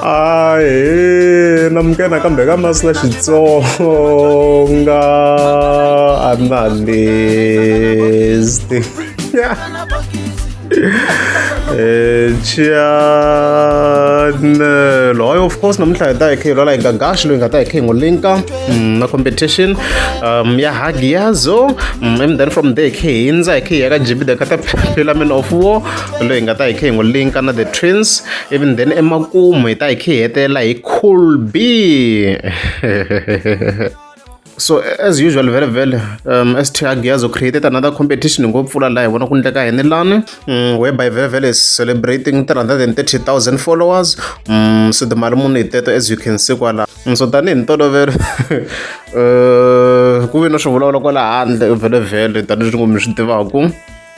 Ahee namukela nakambe ka masi na Xitsonga analyst channel. Hayi, of course namuntlha hi ta hi kha hi lwala hi Gagashi loyi hi nga ta hi kha hi n'wi linka na competition ya Hagiazo, and then from there hi kha hi hindza hi kha hi ya ka GB the Caterpillar Man of War loyi hi nga ta hi kha hi n'wi linka na the twins, even then emakumu hi ta hi kha hi hetelela hi Cool B. So as usual, very well, ST Hagiazo created another competition. Ngo pfula laha hi vona ku ndleka yini lani, whereby Vele is celebrating 330,000 followers. So timali muni hi teto, as you can see kwala. So tanihi ntolovelo, ku ve na swi vulavula kwala handle vhele vhele, tanihileswi mi swi tivaku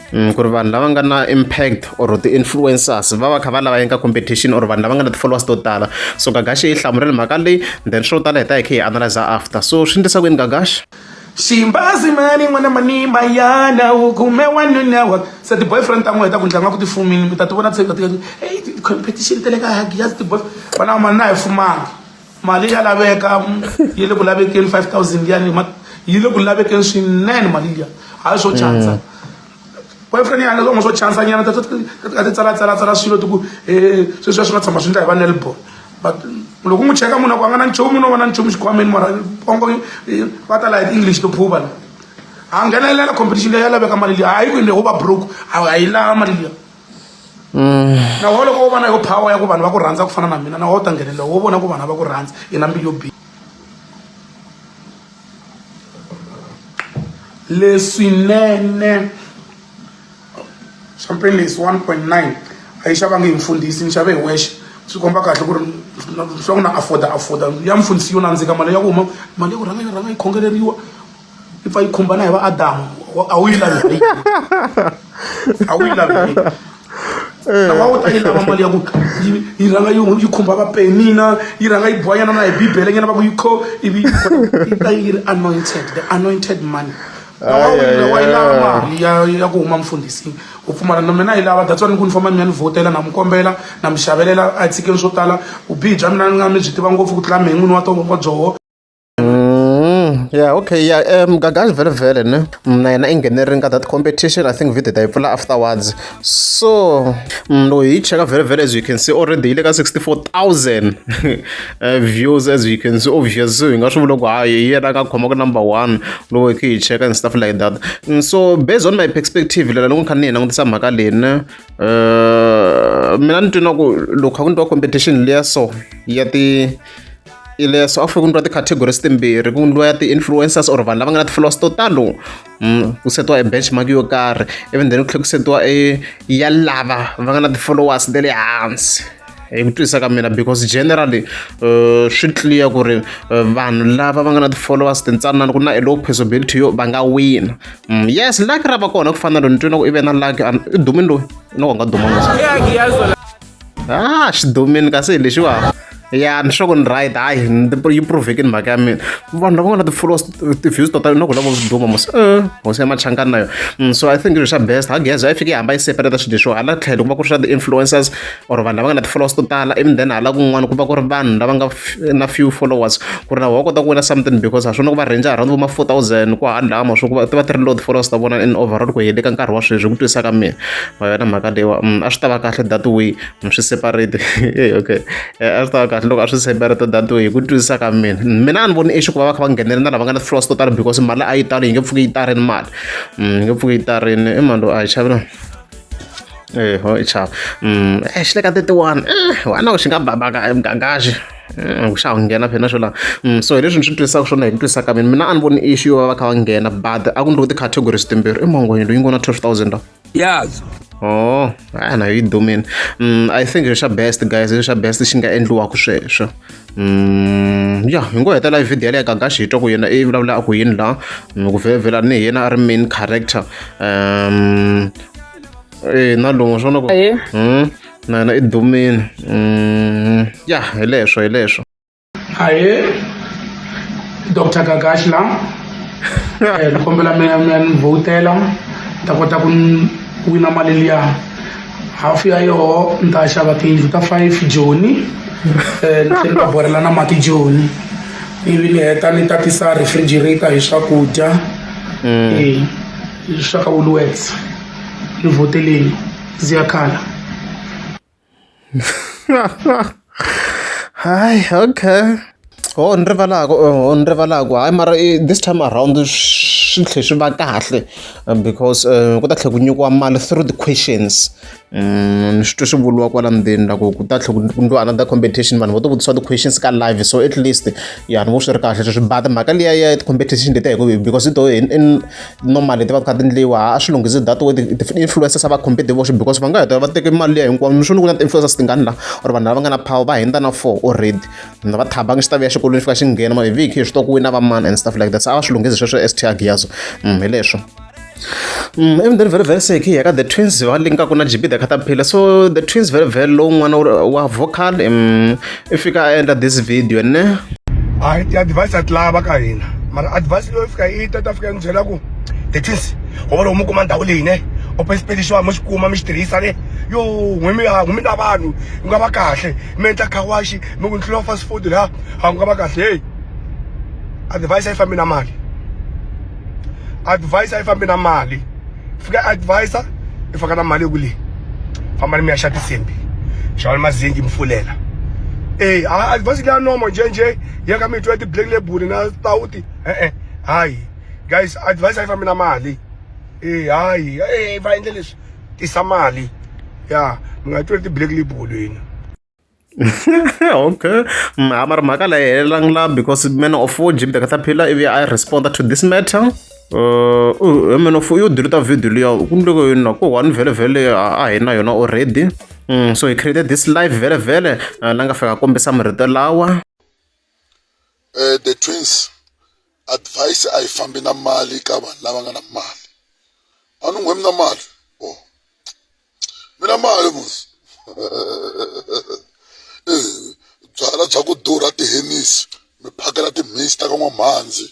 ku ri vanhu lava nga na impact or ti-influencers va va kha va lava endla competition or vanhu lava nga na ti-followers to tala. So Gagashi yi hlamurile mhaka leyi, then swo tala hi ta hi kha hi analyze after. So swi endlisa ku yini, Gagashi? Ximbazi mani n'wana mani mayana u kume wanuna wa se ti-boyfriend ta n'we ta ku ndlanga ku ti fumini mi ta ti vona ti hey competition ta le ka Hagias ti-boy vana mali na hi fumangi mali ya laveka yi le ku lavekeni 5000 yani yi le ku lavekeni swinene mali liya hayi swo chansa boyfriend ya nga swo chansa nyana ta ti tsala tsala tsala swilo ti ku sweswiya swi nga tshama swi ndla hi va Nelbon, but loko n'wi cheka munhu a ku a nga na nchumu no va na nchumu xikhwameni mara pongo va tala hi ti-English to phuva la a nghenelela competition leyi ya laveka mali liya hayi ku ende wo va broke a yi lava mali liya. Na wo loko wo va na yo power ya ku vanhu va ku rhandza ku fana na mina na wo ta nghenelela wo vona ku vanhu va ku rhandza i na mbilu yo biha leswinene. Champagne lexi 1.9 a yi xavangi hi mfundhisi, ni xave hi wexe, swi komba kahle ku ri swa ku na afforda afforda ya mfundhisi yo nandzika mali ya ku huma mali ya ku rhanga yi rhanga yi khongeleriwa yi pfa yi khumba na hi va Adamu a wu yi lavi a wu yi lavi na wa wu ta yi lava mali ya ku yi rhanga yi khumba va Penina yi rhanga yi bohanyana na hi Bibele nyana va ku yi kho ivi yi ta yi ri anointed, the anointed money. Wa yi lava mali ya ku huma mfundhisini ku pfumala na mina yi lava. That's why ni ku ni famba ni ya ni vhotela na mi kombela na mi xavelela a hi tshikeni swo tala vubihi bya mina ni nga mi byi tiva ngopfu ku tlula mehe n'wini wa wa byoho. Yeah, okay, yeah. Gagash vele vele ne. Na yena i nghenerile ka that competition. I think video ta yi pfula afterwards. So, loko hi cheka vele vele, as you can see already yi le ka 64,000 views, as you can see. Obviously hi nga swi vula ku hayi hi yena a nga khomaka number one loko hi kha hi cheka and stuff like that. So based on my perspective lela loko ni kha ni yi langutisa mhaka leyi ne, mina ni twi na ku loko kha ku ndliwa competition liya so ya ti leswo a ku fanele ku ndliwa ti-categories timbirhi, ku ndliwa ya ti-influencers or vanhu lava nga na ti-followers to talo, ku setiwa e benchmark yo karhi, even then ku tlhela ku setiwa e ya lava va nga na ti-followers ta le hansi hi ku twisisa ka mina, because generally swi clear ku ri vanhu lava va nga na ti-followers tintsanana ku na a low possibility yo va nga wina. Yes, luck ra va kona ku fana na loyi ni twi na ku i ve na luck i dumini loyi na ku nga dumanga ah xidumini kasi hi lexiwa ya ni swa ku ni right hayi yi provekini mhaka ya mina vanhu lava nga na ti-followers ti-views to tala na ku lava swi duma mos hosi ya machangani na yona. So I think xa best Hagiazo a yi fike yi hamba yi separate swilo leswiwa hala tlhelo ku va ku ri swa ti-influencers or vanhu lava nga na ti-followers to tala, even then hala kun'wana ku va ku ri vanhu lava nga na few followers ku ri na wa kota ku wina something, because ha swona ku va range around vo ma 4000 ku hala ma swo ku va ti va ti ri low ti-followers ta vona in overall ku hele ka nkarhi wa sweswi ku twisisa ka mina ma yona mhaka leyiwa. A swi ta va kahle that way swi separate. Okay, a swi ta va kahle loko a swi separate that way hi ku twisisa ka mina. Mina a ni voni issue ku va va kha va nghenelela na lava nga na ti-followers to tala because mali a yi tali yi nge pfuki yi tarini mali yi nge pfuki yi tarini i mali a yi chavi na ho i chava xi le ka 31 wana xi nga babaka Gagashi xa ha nghena phela swo la. So hi leswi ni swi twisisaka swona hi ku twisisa ka mina mina a ni voni issue yo va va kha va nghena, but a ku ndliwe ti-categories timbirhi i mangwanyi loyi ngo na 12,000 la. Yazo. Oh, a na yi dumini. I think xa best guys, xa best xi nga endliwaka sweswo. Ya hi ngo hetelela video yaleyo Gagashi hi twa ku yena i vulavula a ku yini laha ku vhela ni hi yena a ri main character. Na lowu swona ku na yena i dumini. Ya hi leswo hi leswo. Ahee Dr Gagashi la ni kombela mi ya mi ya ni vhotela ni ta kota ku wina mali liya half ya yoho ni ta xava tiyindlu ta 5 Joni. Ni tlhela ni va borhela na mati joni ivi ni heta ni tatisa refrigerator hi swakudya e swa ka Woolworths ni vhoteleni ziyakhala. Hayi, okay. Oh ni rivalaka oh ni rivalaka hayi mara this time around swi tlhe swi va kahle because ku ta tlhela ku nyikiwa mali through the questions. Ni swi twe swi vuriwa kwala ndzeni la ku ku ta tlhela ku endliwa another competition vanhu vo to vutisiwa ti-questions ka live so at least ya ni vo swi ri kahle sweswo but mhaka liya ya ti-competition letiya hi ku because to in normally ti va ti kha ti endliwa a swi lunghisi that way ti-influencers a va compete voxe because va nga heta va teke mali liya hinkwayo ni swi ku na ti-influencers tingani la or vanhu lava nga na power va hundza na four already na va thabangi xi ta vuya xikolweni xi fika xi nghena hi vhiki hi swi tiva ku wina va mani and stuff like that se a va swi lunghisi sweswo S_T Agiyazo hi leswo. Even then very very sick hi ya ka the twins va linkaku na G_B the Caterpillar so the twins very very lowun'wana wa vocal i fika a endla this video ne. Hayi ti-advice a ti lava ka hina mara advice leyo fika yi ta ta fika yi ni byela ku the twins ho va loko mi kuma ndhawu leyi ne open space lexiwani mo xi kuma mi xi tirhisa ne yo n'we mi n'we mi na vanhu ku nga va kahle mi endla car wash mi ku ni hlula fast food laha a ku nga va kahle hey advice a yi fambi na mali advice a yi fambi na mali fika advisor i faka na mali ku leyi fambani mi ya xa tinsimbhi xavani mazingi mi fulela e advice leya nomo njhe njhe ya ka mi twa ti-black label na stout e-e hayi guys advice a yi fambi na mali e hayi e va endle leswi tisa mali ya mi nga tweli ti-black label yini. Okay ha mara mhaka leyi helelangi la because man of four Jimmy the Caterpillar ivi a respond to this matter man of yo delete video liya ku ndleke yini na ku one vhele vhele a hi na yona already so he created this live vhele vhele la nga fika kombisa marito lawa. The twins advice a yi fambi na mali ka vanhu lava nga na mali a ni n'we mi na mali oh mi na mali mos byala bya ku durha tihenisi mi phakela timhinsi ta ka n'wamhandzi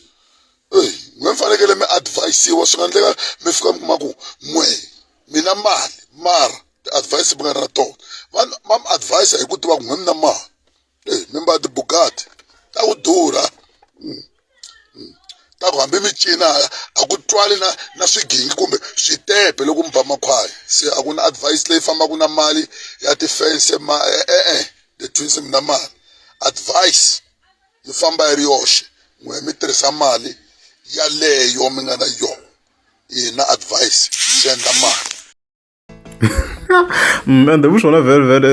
eyi n'we mi fanekele mi advise-iwa swi nga endleka mi fika mi kuma ku n'we mi na mali mara ti-advice mi nga ri na tona vanhu va mi advise hi ku tiva ku n'we mi na mali eyi mi mbala ti-Bugatti ta ku durha ta ku hambi mi cina a ku twali na na swigingi kumbe switepe loko mi ba makhwaya se a ku na advice leyi fambaka na mali ya tifense ma e-e the twins mi na mali advice yi famba yi ri yoxe n'we mi tirhisa mali yaleyo mi nga na yona ina advice swi endla mali. Ende vu swona vhele vhele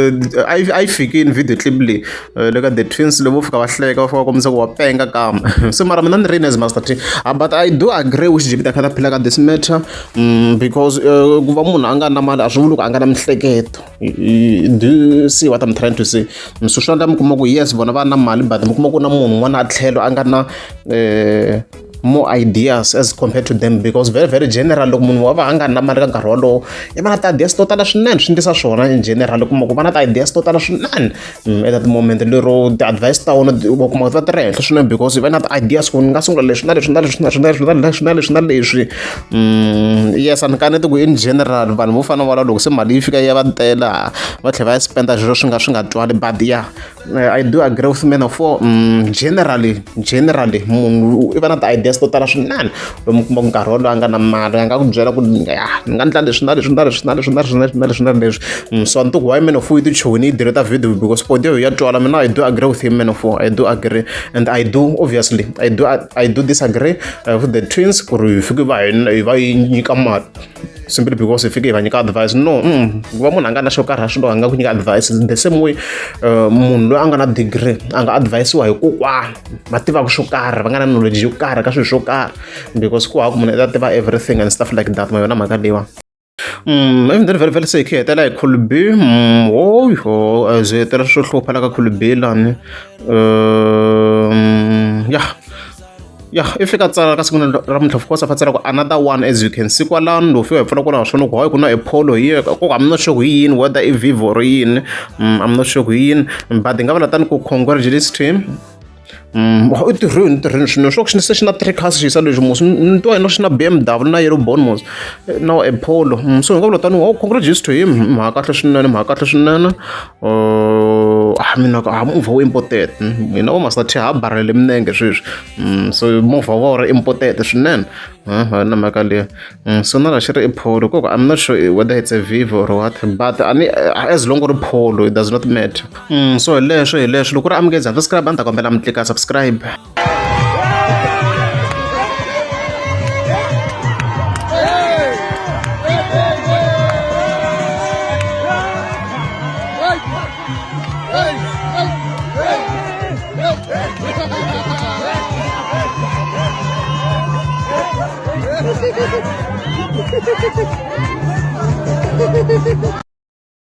a yi a yi fikini video clip leyi le ka the twins loko vo fika va hleka va fika va kombisa ku wa penga kambe se mara mina ni ri yini as master T but I do agree with Jimmy the Caterpillar ka this matter because ku va munhu a nga na mali a swi vuli ku a nga na miehleketo do you see what I'm trying to say so swi endla mi kuma ku yes vona va na mali but mi kuma ku na munhu un'wana a tlhelo a nga na more ideas as compared to them because very very general loko munhu wa va a nga na mali ka nkarhi wolowo i va na ti-ideas to tala swinene swi ndlisa swona in general u kuma ku va na ti-ideas to tala swinene at that moment lero ti-advice ta wona wa kuma ti va ti ri henhla swinene because i va na ti-ideas ku ni nga sungula leswi na leswi na leswi na leswi na leswi na leswi na leswi na leswi yes a ni kaneti ku in general vanhu vo fana na valavo loko se mali yi fika yi ya va tela va tlhela va ya spend swilo swi nga swi nga twali but ya I do agree with man of four generally generally munhu i va na ti-ideas to tala swinene lomu kuma ku nkarhi wolowo a nga na mali a nga ku byela ku ya ni nga endla leswi na leswi na leswi na leswi na leswi na leswi na leswi na leswi so a ni tiku why man of four yi tichoni yi delete video because point ya twala mina I do agree with him man of four I do agree and I do obviously I do disagree with the twins ku ri hi fike va hi va yi nyika mali simply because hi fike hi va nyika advice no ku va munhu a nga na xo karhi a swi a nga ku nyika advice the same way munhu loyi a nga na degree a nga advise-iwa hi kokwana va tivaka xo karhi va nga na knowledge yo karhi ka swilo swo karhi because ku hava ku munhu i ta tiva everything and stuff like that ma yona mhaka leyiwa even then vhele vhele se hi khe hi hetela hi Khulubi ho byi hetela swo hlupha la ka Khulubi lani ya ya i fika tsala ka siku ra of course a fa tsala ku another one as you can see kwalano loko fika hi pfula kwalaho swona ku hayi ku na apollo hi ku I'm not sure ku hi yini whether i vivo or yini I'm not sure ku hi yini but hi nga vula tani ku congratulations to him. U tirhweni u tirhweni swinene swo se xi na three cars xiyisa lexi mos ni twa yena xi na B_M_W na yellow bone mos na a Polo so hi nga vula tani oh congratulations to him mhaka kahle swinene mhaka kahle swinene ah mina a movha wu imported hina vo Master T ha barele minenge sweswi so movha wa wu ri imported swinene na mhaka leyi so na la xi ri i Polo koko I'm not sure whether it's a Vivo or what but a ni as long ku ri Polo it does not matter so hi leswo hi leswo loko ku ri amukeza subscribe a ni ta kombela mi tlika subscribe.